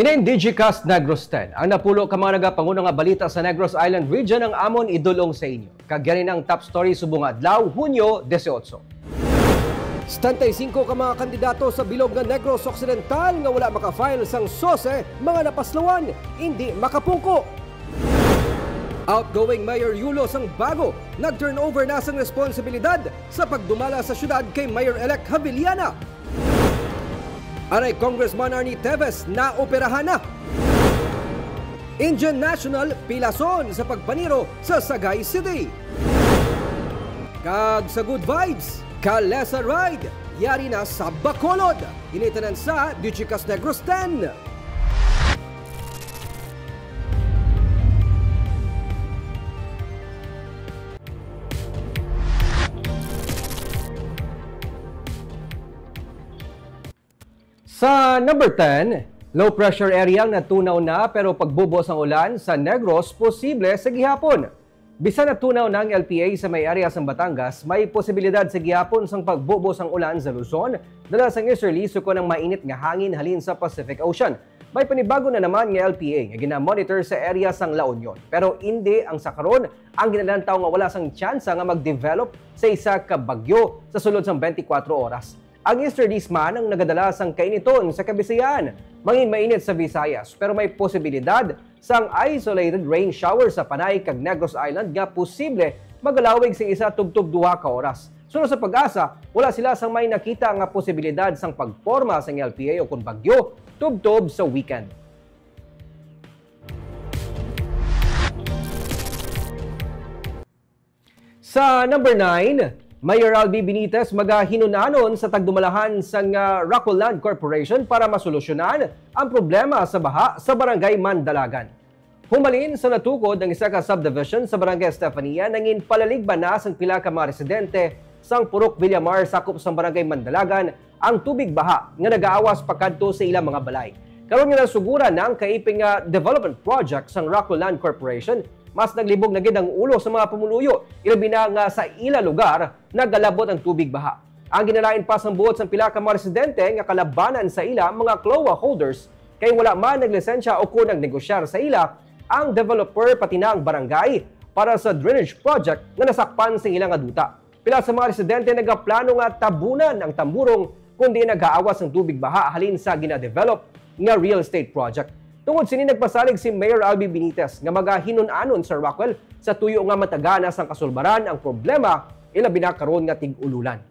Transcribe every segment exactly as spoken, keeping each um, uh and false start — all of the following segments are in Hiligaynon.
Ini ang Digicast Negros ten. Ang napulo ka mga nagapanguna nga balita sa Negros Island Region ang amon idulong sa inyo. Kag yari na ang top story subong nga adlaw, Hunyo dieciocho. Setenta y cinco ka mga kandidato sa bilog nga Negros Occidental nga wala maka-file sang sose, mga napaslawan, indi makapungko. Outgoing Mayor Yulo sang Bago nag-turnover na sang responsibilidad sa pagdumala sa syudad kay Mayor-elect Javillana. Aray Congressman Arnie Teves naoperahan na. Indian National pilason sa pagpaniro sa Sagay City. Kag sa Good Vibes, Kalesa Ride, yari na sa Bacolod. Ini tanan sa Digicast Negros ten. Sa number ten, low pressure area ang natunaw na, pero pagbubo sang ulan sa Negros posible sa gihapon. Bisan natunaw na ang L P A sa may area sang Batangas, may posibilidad sa gihapon sang pagbubo sang ulan sa Luzon, dala sang easterly sukon ang mainit nga hangin halin sa Pacific Ocean. May panibago na naman nga L P A nga gina-monitor sa area sang La Union, pero indi ang sa karon ang ginalantaw nga wala sang tsansa nga mag-develop sa isa ka bagyo sa sulod sang twenty-four oras. Ang easterlies man ang nagadala sang kainiton sa Kabisayan. Mangin mainit sa Visayas, pero may posibilidad sang isolated rain shower sa Panay kag Negros Island nga posible magalawig sa isa tubtob duha ka oras. Suno sa PAGASA, wala sila sang may nakita nga posibilidad sang pagporma sang L P A o kon bagyo tubtob sa weekend. Sa number nine, Mayor Albi Benitez magahinun-anon sa tagdumalahan sang, ah, Rockland Corporation para masolusyonan ang problema sa baha sa Barangay Mandalagan. Humalin sa natukod ang isa ka subdivision sa Barangay Estefania, nangin palaligban na sang pila ka mga residente sang Purok Villamar, sakop sang Barangay Mandalagan, ang tubig baha nga nagaawas pakadto sa ilang mga balay. Karon nga nasuguran na ang kaiping nga development project sang Rockland Corporation, mas naglibog na gid ang ulo sa mga pumuluyo, ilabi na nga sa ila lugar nagalabot ang tubig baha. Ang ginalain pa sang buot sang pila ka mga residente nga kalabanan sa ila mga CLOA holders, kay wala man naglisensya o kon nagnegosyar sa ila ang developer, pati na ang barangay, para sa drainage project nga nasakpan sang ila nga duta. Pila sa mga residente nagaplano nga tabunan ang Tamburong, kundi nagaawas ang tubig baha halin sa ginadevelop nga real estate project. Tungod sini, nagpasalig si Mayor Albi Benitez nga magahinun-anon sa Rockwell sa tuyo nga matagaan na sang kasulbaran ang problema, ilabi na karon nga tig-ululan.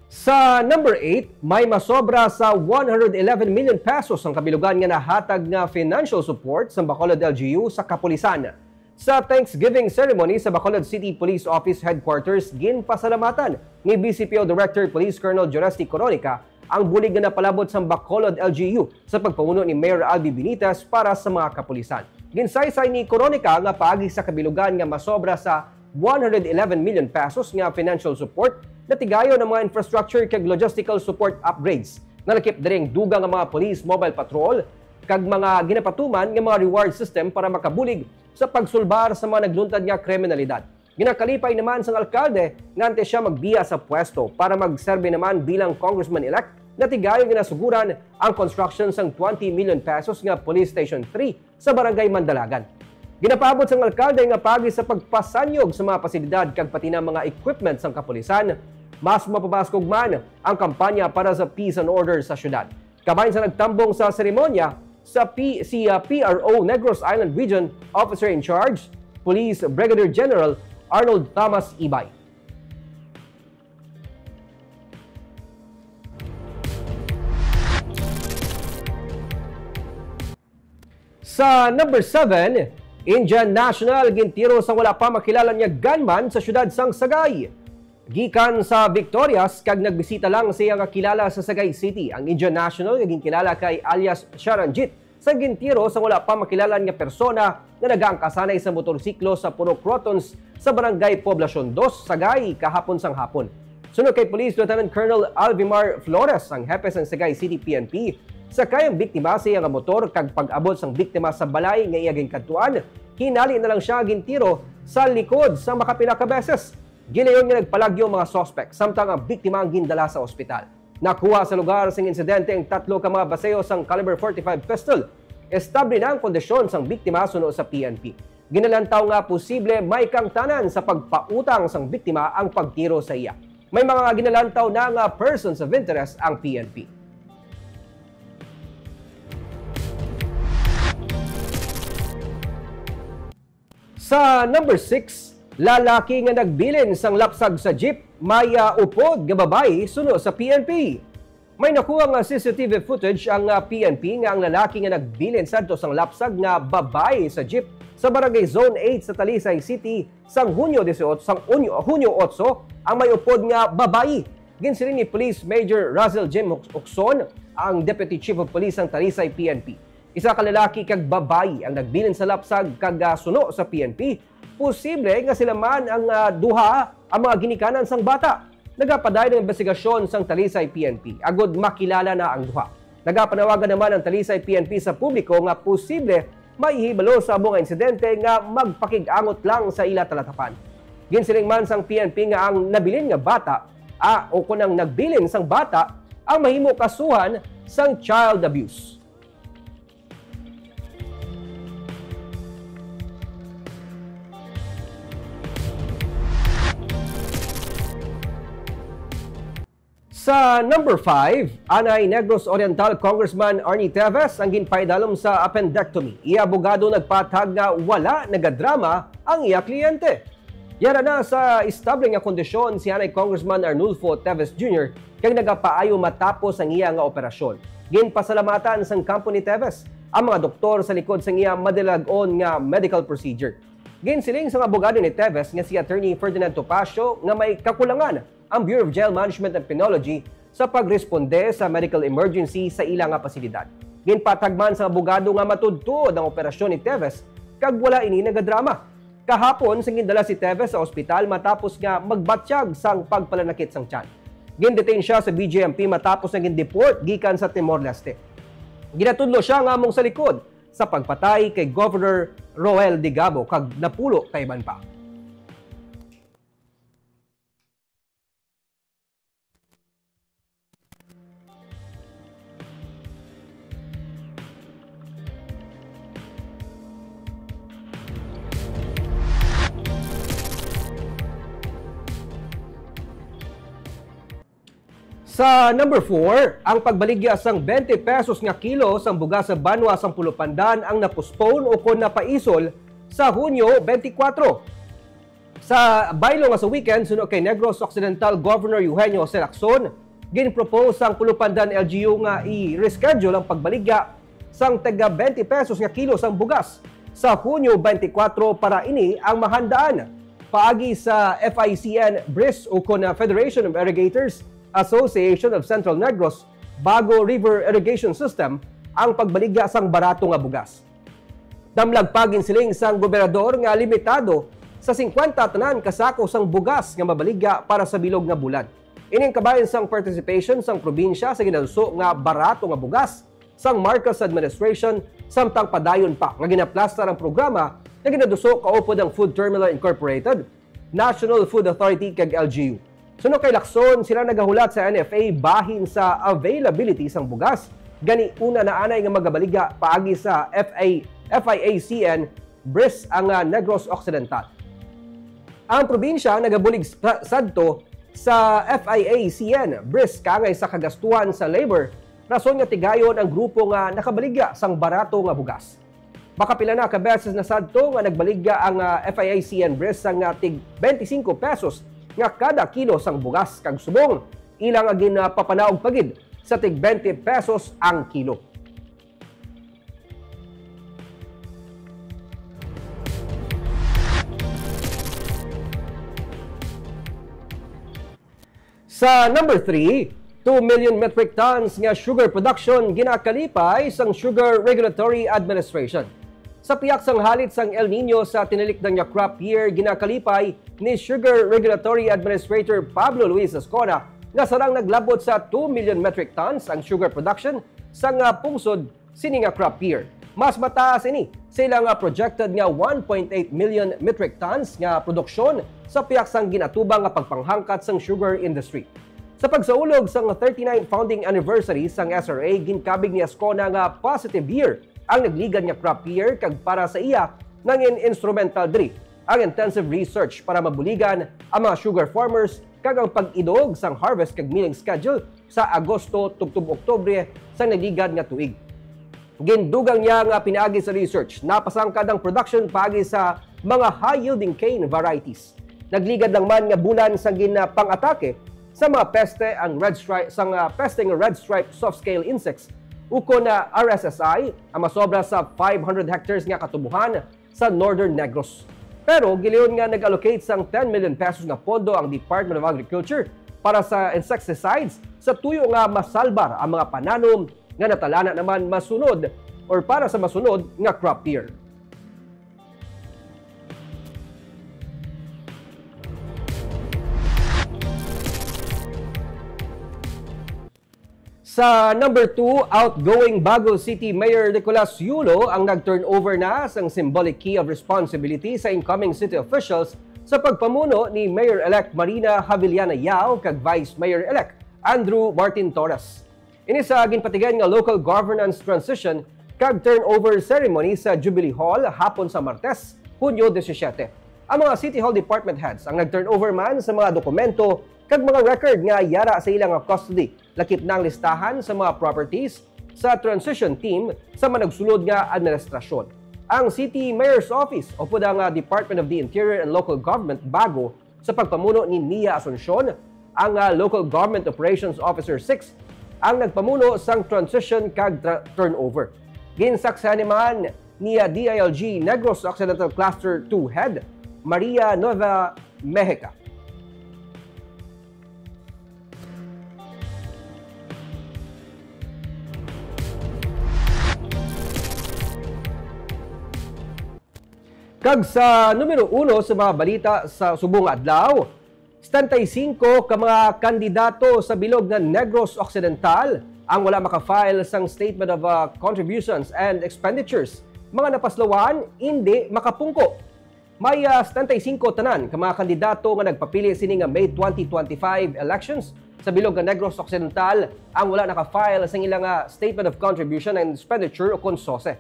Sa number eight, may masobra sa one hundred eleven million pesos ang kabilugan nga nahatag nga financial support sa Bacolod L G U sa kapulisan. Sa Thanksgiving ceremony sa Bacolod City Police Office Headquarters, ginpasalamatan ni B C P O Director Police Colonel Joresty Coronica ang bulig nga napalabot sang Bacolod L G U sa pagpamuno ni Mayor Albi Benitez para sa mga kapulisan. Ginsaysay ni Coronica nga paagi sa kabilugan nga masobra sa one hundred eleven million pesos nga financial support, natigayon ang mga infrastructure kag logistical support upgrades. Nalakip diri ang dugang nga mga police mobile patrol kag mga ginapatuman nga mga reward system para makabulig sa pagsulbar sa mga nagluntad nga kriminalidad. Ginakalipay naman sang alkalde nga antes siya magbiya sa pwesto para magserbi naman bilang congressman-elect, natigayon nga nasuguran ang construction sang twenty million pesos nga Police Station three sa Barangay Mandalagan. Ginapaabot sang alkalde nga paagi sa pagpasanyog sa mga pasilidad kag pati na mga equipment sang kapulisan, mas mapabaskog man ang kampanya para sa peace and order sa syudad. Kabahin sa nagtambong sa seremonya sa P-, si, ah, P R O Negros Island Region Officer in Charge, Police Brigadier General Arnold Thomas Ibay. Sa number seven, Indian national gintiro sang wala pa makilala nga gunman sa siyudad sang Sagay. Gikan sa Victorias kag nagbisita lang sa iya nga kilala sa Sagay City, ang Indian national nga ginkilala kay alias Sharanjit, sa gintiro sang wala pa makilala nga persona nga nagaangkasanay sa motorsiklo sa Purok Crotons sa Barangay Poblacion Dos, Sagay, kahapon sang hapon. Suno kay Police Lieutenant Colonel Alvimar Flores, ang hepe sang Sagay City P N P, sakay ang biktima sa iya nga motor kag pag-abot sang biktima sa balay nga iya ginkadtuan, hinali na lang siya gintiro sa likod sa makapila ka beses. Gilayon nga nagpalagyo ang mga suspek, samtang ang biktima ang gindala sa ospital. Nakuha sa lugar sing insidente ang tatlo ka mga baseo sang caliber forty-five pistol. Estable na ang kondisyon sang biktima suno sa P N P. Ginalantaw nga posible may kaangtanan sa pagpautang sang biktima ang pagtiro sa iya. May mga ginalantaw na nga persons of interest ang P N P. Sa number six, lalaki nga nagbilin sang lapsag sa jeep, may, ah, upod nga babayi suno sa P N P. May nakuha nga C C T V footage ang, ah, P N P nga ang lalaki nga nagbilin sadto sang lapsag nga babayi sa jeep sa Barangay Zone eight sa Talisay City sang Hunyo dieciocho, sang Hunyo, Hunyo otso, ang may upod nga babayi. Ginsiling ni Police Major Russell Jim Oc-, Ocson, ang Deputy Chief of Police sang Talisay P N P. Isa ka lalaki kag babayi ang nagbilin sa lapsag kag, ah, suno sa P N P. Posible nga sila man ang, ah, duha ang mga ginikanan sang bata. Nagapadayon ang imbestigasyon sang Talisay P N P agud makilala na ang duha. Nagapanawagan naman ang Talisay P N P sa publiko nga posible mahibalo sa amo nga insidente nga magpakig-angot lang sa ila talatapan. Ginsiling man sang P N P nga ang nabilin nga bata, ah, o kon ang nagbilin sang bata, ang mahimo kasuhan sang child abuse. Sa number five, anay Negros Oriental Congressman Arnie Teves ang ginpaidalom sa appendectomy. Iya abogado nagpatag nga wala nagadrama ang iya kliyente. Yara na sa estable nga kondisyon si anay Congressman Arnulfo Teves Junior kag nagapaayo matapos ang iya nga operasyon. Ginpasalamatan sang kampo ni Teves ang mga doktor sa likod sang iya madalag-on nga medical procedure. Ginsiling sang abogado ni Teves nga si Attorney Ferdinand Topacio nga may kakulangan ang Bureau of Jail Management and Penology sa pagresponde sa medical emergency sa ila nga pasilidad. Ginpatag man sang abogado nga matudtuod ang operasyon ni Teves kag wala ini nagadrama. Kahapon, sang gindala si Teves sa ospital matapos nga magbatyag sang pagpalanakit sang tiyan. Gindetain siya sa B J M P matapos nga gindeport gikan sa Timor-Leste. Ginatudlo siya nga among sa likod sa pagpatay kay Governor Roel Digamo kag napulo ka iban pa. Sa number four, ang pagbaligya sang twenty pesos nga kilo sang bugas sa banwa sang Pulupandan ang na-postpone o kon napaisol sa Hunyo twenty-four. Sa baylo nga sa weekend, suno kay Negros Occidental Governor Eugenio Jose Lacson, ginpropose sang Pulupandan L G U nga i-reschedule ang pagbaligya sang taga twenty pesos nga kilo sang bugas sa Hunyo twenty-four para ini ang mahandaan. Paagi sa F I C N BRIS ukon na Federation of Irrigators Association of Central Negros, Bago River Irrigation System ang pagbaligya sang barato nga bugas. Damlag pa, ginsiling sang gobernador nga limitado sa singkwenta tanan ka sako sang bugas nga mabaligya para sa bilog nga bulan. Ining kabahin sang participation sang probinsya sa ginaduso nga barato nga bugas sang Marcos administration, samtang padayon pa nga ginaplastar ang programa nga ginaduso kaupod ang Food Terminal Incorporated, National Food Authority kag L G U. Suno kay Lacson, sila nagahulat sa N F A bahin sa availability sang bugas. Gani, una na anay nga magabaligya paagi sa F A, F I A C N BRIS ang, ah, Negros Occidental. Ang probinsya nagabulig sa, sadto sa F I A C N BRIS kaangay sa kagastuhan sa labor, rason nga tigayon ang grupo nga nakabaligya sang barato nga bugas. Makapila na ka beses na sadto nga nagbaligya ang, ah, F I A C N BRIS sang, ah, tig twenty-five pesos nga kada kilo sang bugas, kag subong ila nga ginapapanaog pa gid sa tig twenty pesos ang kilo. Sa number three, two million metric tons nga sugar production ginakalipay sang Sugar Regulatory Administration. Sa pihak sang halit sang El Niño sa tinalikdan nga crop year, ginakalipay ni Sugar Regulatory Administrator Pablo Luis Ascona nga sarang naglabot sa two million metric tons ang sugar production sang, ah, pungsod sini nga crop year. Mas mataas ini sa ila nga projected nga one point eight million metric tons nga produksyon sa pihak sang ginatubang nga pagpanghangkat sang sugar industry. Sa pagsaulog sang thirty-ninth founding anniversary sang S R A, ginkabig ni Ascona nga positive year ang nagligad nga crop year, kag para sa iya, nangin instrumental diri ang intensive research para mabuligan ang mga sugar farmers kag ang pag-idog sang harvest kag milling schedule sa Agosto tubtob Oktubre sa nagligad nga tuig. Gindugang niya nga pinaagi sa research, napasangkad ang production paagi sa mga high-yielding cane varieties. Nagligad lang man nga bulan sa ginapang-atake sa mga peste ang red stripe, sa mga peste nga red stripe soft scale insects, ukon na R S S I, ang masobra sa five hundred hectares nga katubohan sa Northern Negros. Pero giliyon nga nag-allocate sang ten million pesos nga pondo ang Department of Agriculture para sa insecticides sa tuyo nga masalbar ang mga pananom nga natalana naman masunod or para sa masunod nga crop year. Sa number two, outgoing Bago City Mayor Nicolas Yulo ang nag-turnover na sang symbolic key of responsibility sa incoming city officials sa pagpamuno ni Mayor-elect Marina Javillana Yao kag Vice Mayor-elect Andrew Martin Torres. Ini sa ginpatigayon nga local governance transition kag turnover ceremony sa Jubilee Hall hapon sa Martes, Hunyo disisiete. Ang mga City Hall department heads ang nag-turnover man sa mga dokumento kag mga record nga yara sa ila nga custody. Lakip na ang listahan sa mga properties sa transition team sa managsulod nga administrasyon. Ang City Mayor's Office, upod ang, ah, Department of the Interior and Local Government, bago sa pagpamuno ni Nia Asuncion, ang, ah, Local Government Operations Officer six, ang nagpamuno sang transition kag tra-, turnover. Ginsaksihan man ni, ah, D I L G Negros Occidental Cluster two Head Maria Nueva Mexica. Kag sa numero uno sa mga balita sa subong nga adlaw, setenta y cinco ka mga kandidato sa bilog nga Negros Occidental ang wala maka-file sang Statement of, uh, Contributions and Expenditures. Mga napaslawan, indi makapungko. May, ah, setenta y cinco tanan ka mga kandidato nga nagpapili sini nga May twenty twenty-five elections sa bilog nga Negros Occidental ang wala naka-file sang ila nga Statement of Contribution and Expenditure, ukon SOCE.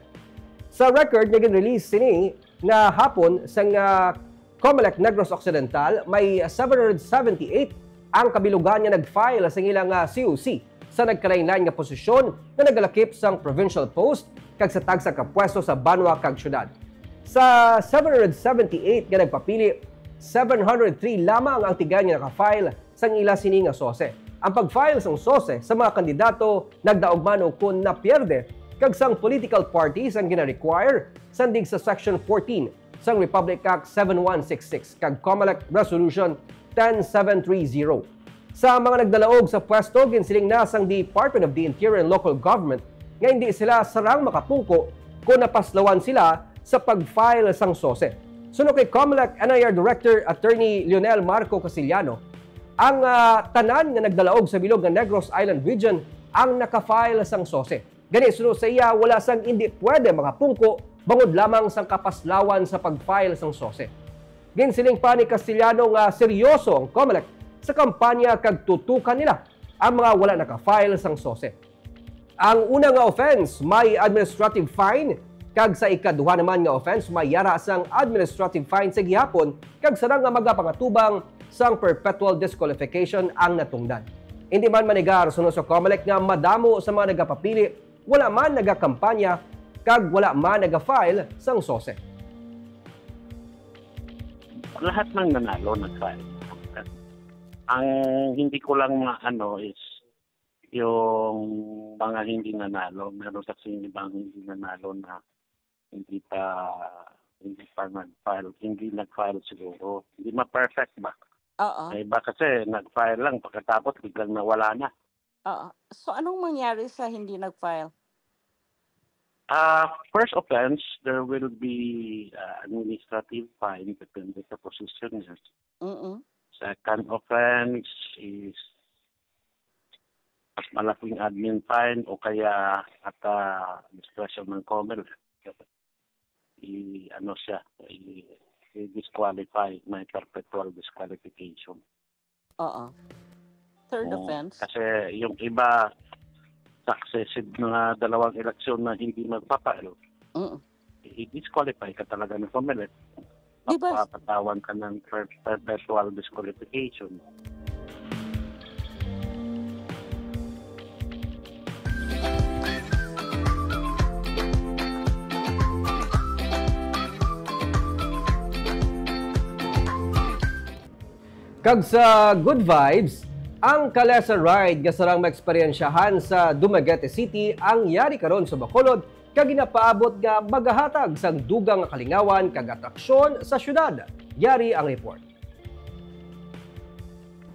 Sa record nga gin-release sini nga hapon sang, ah, Comelec Negros Occidental, may seven hundred seventy-eight ang kabilugan nga nag-file sang ila nga C O C sa nagkalain-lain nga posisyon nga nagalakip sang provincial post kag sa tagsa ka pwesto sa banwa kag syudad. Sa seven hundred seventy-eight nga nagpapili, seven hundred three lamang ang tigayon nga naka-file sang ila sini nga SOCE. Ang pag-file sang SOCE sa mga kandidato nagdaog man ukon napierde kag sang political parties ang gina-require sandig sa Section fourteen sang Republic Act seven one six six kag Comelec Resolution ten seven three zero. Sa mga nagdalaog sa pwesto, ginsiling na sang Department of the Interior and Local Government nga hindi sila sarang makapungko kon napaslawan sila sa pag-file sang SOCE. Suno kay Comelec N I R Director Attorney Lionel Marco Castellano, ang, ah, tanan nga nagdalaog sa bilog nga Negros Island Region ang naka-file sang SOCE. Gani, suno sa iya, wala sang indi pwede makapungko bangod lamang sang kapaslawan sa pag-file sang SOCE. Ginsiling pa ni Castellano nga seryoso ang Comelec sa kampanya kag tutukan nila ang mga wala naka-file sang SOCE. Ang una nga offense may administrative fine, kag sa ikaduha naman nga offense may yara sang administrative fine sa gihapon, kag sarang nga magapangatubang sang perpetual disqualification ang natungdan. Indi man manegar, suno sa Comelec, nga madamo sa mga nagapapili wala man nagakampanya kag wala man naga-file sang SOCE. Lahat ng nanalo nag-file. Ang hindi ko lang maano is yung mga hindi nanalo. Meron kasi yung ibang hindi nanalo na hindi pa hindi pa nag-file, hindi nag-file siguro. Hindi ma-perfect ba? Oo. May iba kasi nag-file lang, pagkatapos biglang nawala na. Oo. So anong mangyari sa hindi nag-file? Ah, first offense, there will be uh, administrative fine, depende sa position niya. Mm-mm. Second offense is mas malaking admin fine o kaya at uh, discretion ng Comelec. I, ano siya, i, disqualify, may perpetual disqualification. Oo. Third Oo. offense. Kasi yung iba, successive na dalawang eleksyon na hindi magpapalo, Mm. i-disqualify ka talaga ng pumilit. Di ba? Papatawan ka ng per- perpetual disqualification. Kag sa good vibes, ang Kalesa Ride nga sarang maeksperiensyahan sa Dumaguete City ang yari karon sa Bacolod, kag ginapaabot nga magahatag sang dugang nga kalingawan kag atraksyon sa syudad. Yari ang report.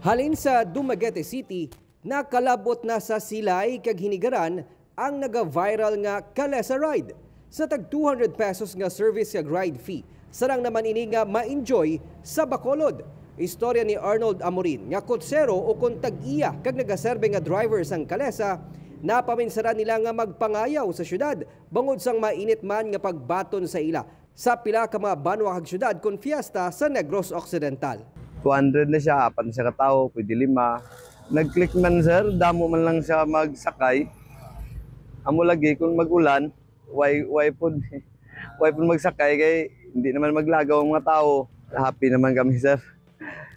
Halin sa Dumaguete City, nakalab-ot na sa Silay kag Hinigaran ang naga-viral nga Kalesa Ride. Sa tag two hundred pesos nga service kag ride fee, sarang naman ini nga ma-enjoy sa Bacolod. Istorya ni Arnold Amorin nga kotsero ukon tag-iya kag nagaserbe nga driver sang Kalesa, napaminsaran nila nga magpangayaw sa syudad bangod sang mainit man nga pagbaton sa ila sa pila ka mga banwa kag syudad kon fiesta sa Negros Occidental. Two hundred na siya, apat na siya ka tawo, pwede lima. Nag-click man, sir, damo man lang siya magsakay. Amo lagi kung mag-ulan, way way pud way pud magsakay kay hindi naman maglagaw ang mga tawo. Happy naman kami, sir,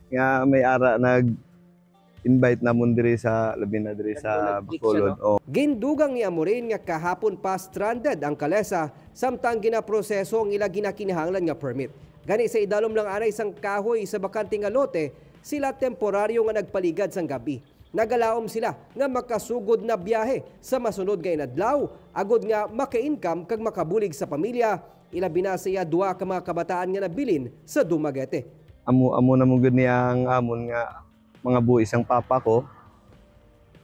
nga may ara nag-invite namon diri sa, labi na diri sa Bacolod. Oh. Gindugang ni Amorin nga kahapon pa stranded ang Kalesa samtang ginaproseso ang ila ginakinahanglan nga permit. Gani sa idalom lang anay sang kahoy sa bakante nga lote, sila temporaryo nga nagpaligad sang gabi. Nagalaom sila nga makasugod na biyahe sa masunod nga inadlaw agod nga maka-income kag makabulig sa pamilya, ilabi na sa iya duha ka mga kabataan nga nabilin sa Dumaguete. Amo amo na mo gud niya ang amon nga mga buhi sang papa ko.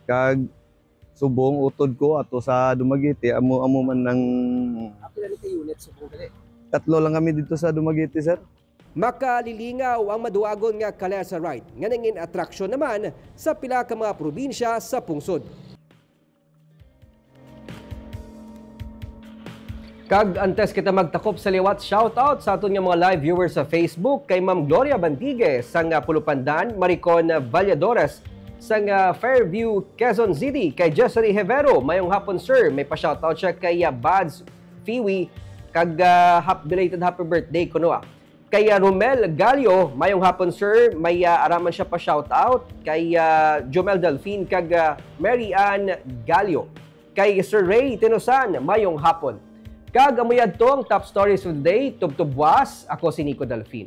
Kag subong utod ko ato sa Dumaguete, amo amo man ang Pila ni ka unit subong dali? Tatlo lang kami dito sa Dumaguete, sir. Makalilingaw ang maduagon nga Kalesa Ride nga nangin atraksyon naman sa pila ka mga probinsya sa pungsod. Kag antes kita magtakop sa liwat, shout out sa aton nga mga live viewers sa Facebook, kay Ma'am Gloria Bandigue sang, ah, Pulupandan, Maricon Valladores sang, ah, Fairview, Quezon City, kay Jessary Hevero, mayong hapon sir, may pa-shout out siya kay, ah, Bads Fiwi, kag, ah, hap-, belated happy birthday kuno, ah. Kay, ah, Romel Galio, mayong hapon sir, may, ah, araman siya pa shout out kay, ah, Jomel Delfin kag, ah, Mary Ann Galio. Kay Sir Ray Tinosan, mayong hapon. Kag amo yadto ang top stories of the day, tubtob buwas, ako si Nico Delfin.